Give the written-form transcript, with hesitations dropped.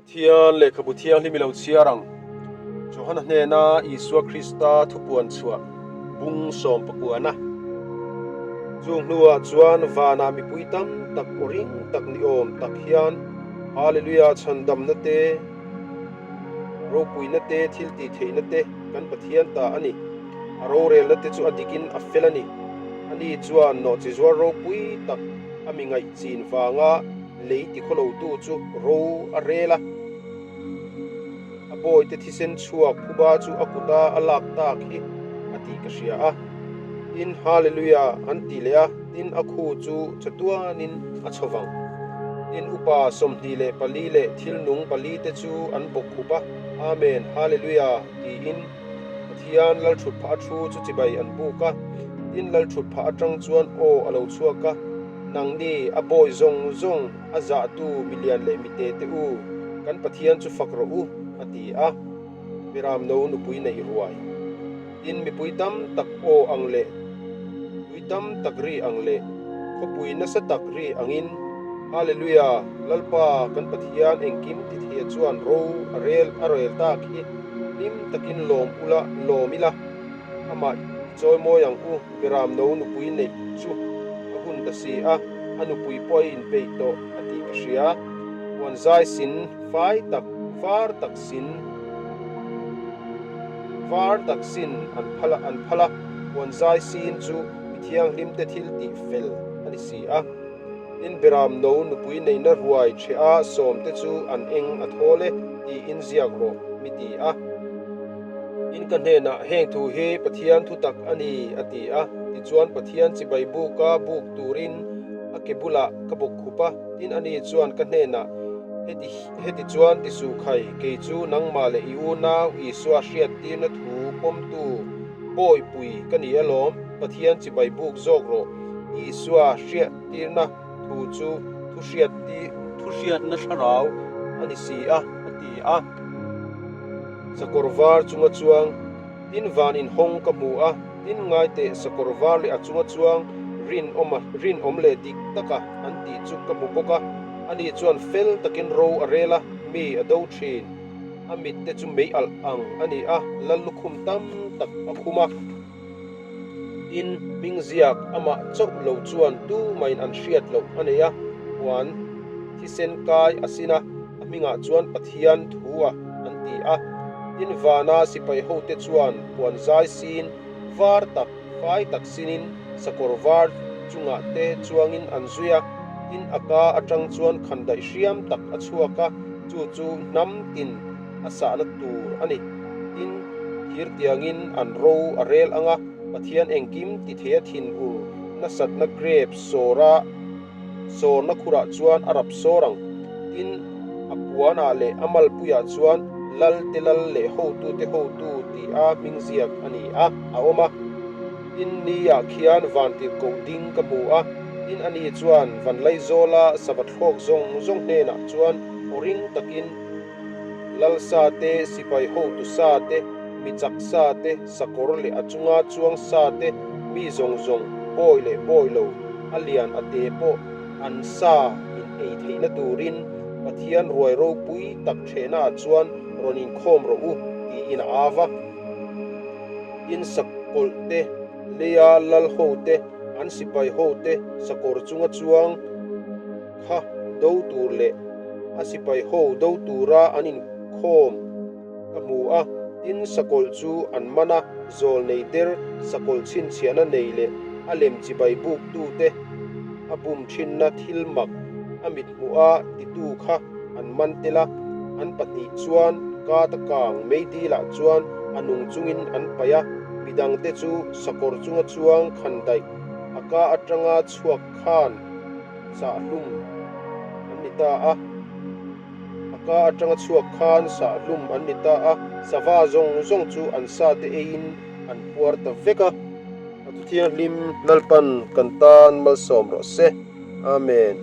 Pathian lehkhabu thianghlim i lo chhiar ang. Johana hnena Isua Krista thupuan chhuah bung sawm pakuana. Chung hnuah chuan vanah mipui tam tak aw ring tak ni awm tak hian Hallelujah chhandamna te, ropuina te, thil tih theihna te kan Pathian ta a ni. A rorelna te chu a dikin a fel a ni. Ani chuan nawhchizuar ropui tak a mi ngaih chin vanga Lei tikhawlotu chu ro a rel a, a bawite thisen chhuak phuba chu a kuta a lak tak hi a tih ka hria a. Tin, Hallelujah an ti leh a, tin a khu chu chatuanin a chho vang. Tin, upa 24 leh thil nung palite chu an bawk khup a, Amen, Hallelujah tiin Pathian lalthutphah a thu chu chibai an buk a. Tin, lalthutphah atang chuan aw a lo chhuak a. Nangni, a bawi zawng zawng, a zahtu milian leh mite te u, kan Pathian chu fak rawh u, a ti a. Beramno nupui neih ruai. Tin, mipui tam tak aw ang leh tui tam tak ri ang leh khawpui nasa tak ri angin, Hallelujah! Lalpa kan Pathian engkim tithia chuan ro a rel a rel tak hi hlim takin lawm ula, lawm ila, amah i chawimawi ang u. Beramno nupui neih chu a hun ta si a, a nupui pawh a inpeih tawh a tih ka hria. Puan zai sin fai tak, var tak sin, var tak sin an phal a, an phal a, puan zai sin chu mi thianghlimte thil tih fel a ni si a. Tin, Beramno nupui neihna ruai ṭheh a sawmte chu an eng a thawl e tiin ziak rawh mi ti a. Tin, ka hnenah heng thu hi Pathian thutak a ni a ti a. Tichuan, Pathian chibai buka buk turin a ke bulah ka bawk khup a. Tin, ani chuan ka hnenah, Heti, heti chuan ti suh khai, kei chu nangmah leh i unau Isua hriattirna thu pawmtu bawihpui ka ni alawm, Pathian chibai buk zawk rawh. Isua hriattirna thu chu thu hriatna thlarau a ni si a, a ti a. Sakawr var chunga chuang tin van inhawng ka hmu a, tin ngaiteh sakawr var leh a chunga chuang rinawma rinawm leh dik taka an tih chu ka hmu bawk a. Ani chuan fel takin ro a rel a, mi a do thin. A mitte chu mei alh ang a ni a, lal lukhum tam tak a khum a. Tin, hming ziak amah chauh lo chuan tumahin an hriat loh a nei a, puan thisen kai a sin a, a hmingah chuan Pathian thu a an ti a. Tin, vana sipai hote chuan puan zai sin var tak, fai tak sinin sakawr var chungah te chuangin an zui a, tin a ka atang chuan khandaih hriam tak a chhuak a, chu chu hnam tin a sahna tur a ni. Tin, thir tiangin an ro a rel ang a, Pathian engkim ti thei a thin ur nasatna grep sawra sawrna khurah chuan a rap sawr ang. Tin, a puanah leh a malpuiah chuan Lal te Lal leh Hotute Hotu tih a hming ziak a ni a, a awm a. Tin, niah khian vantirhkoh ding ka hmu a, tin ani chuan Vanlaizawla sava thlawk zawng zawng hnenah chuan aw ring takin, Lalsa te, sipai hotu sa te, mi chak sa te, sakawr leh a chunga chuang sa te, mi zawng zawng, bawi leh bawi lo, a lian a te pawh an sa in ei theihna turin Pathian ruai ropui tak thehnaah chuan rawn inkhawm rawh u, tiin a av a. Tin, sakawlh te, leia lal ho te, an sipai ho te, sakawr chunga chuang, kha do tur leh a sipai ho do tura an inkhawm ka hmu a, tin sakawlh chu an man a, zawl nei der sakawlh chhinchhiahna nei leh a lem chibai buktute a bum thinna thil mak a mithmuh a titu kha an man tel a, an pahnih chuan kata kang meidilah chuan a nung chungin an paih a, midangte chu sakawr chunga chuang khandaih a ka atanga chhuak khan sahhlum an ni ta a, a ka atanga chhuak khan sahhlum an ni ta a, sava zawng zawng chu an sa te eiin an puar ta vek a. A thu thianghlim Lalpan kan tan malsawm rawh se. Amen.